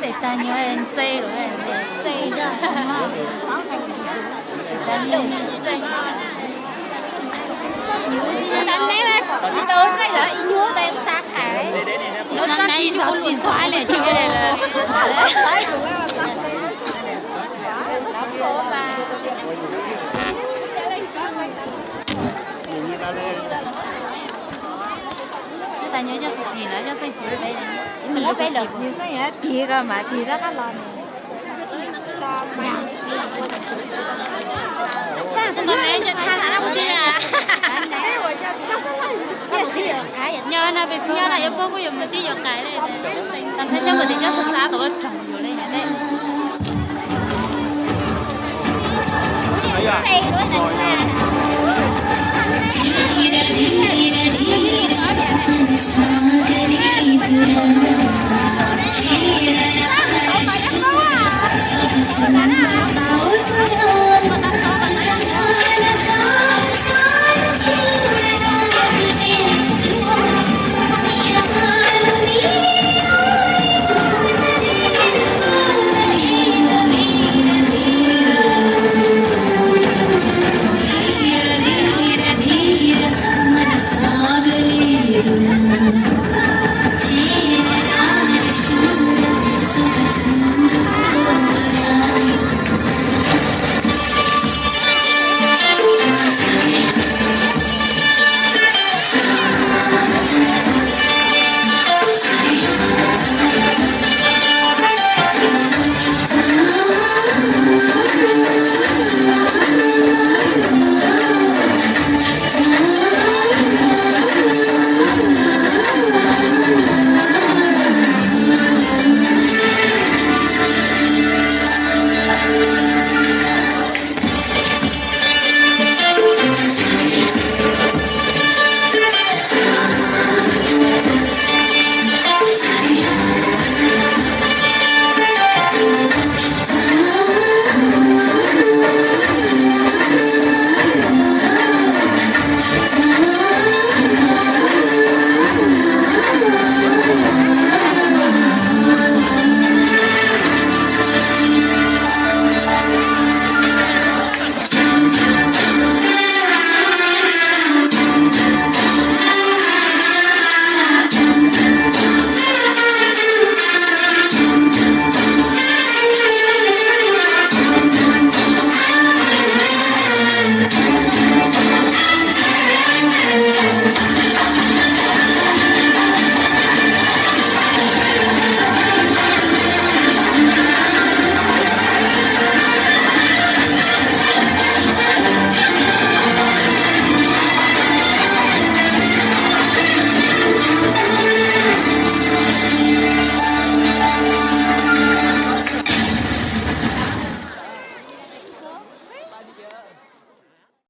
Tag nyob ntxeb lawm. Tsis tau txaij lawm ib nyuag tas tas qais. Lub nab ib zaug ib zaug li. Nyob tas nyob coj txiv tis lawm, coj txaij tis peb. Nws txaij tis ko mas tis rov qab los ne. Nyob no peb nyob no yuav pog kuj yuav mus tib yuav qais li. Tas thab sab mus tis coj xav xav tau koj tsoom yuav li.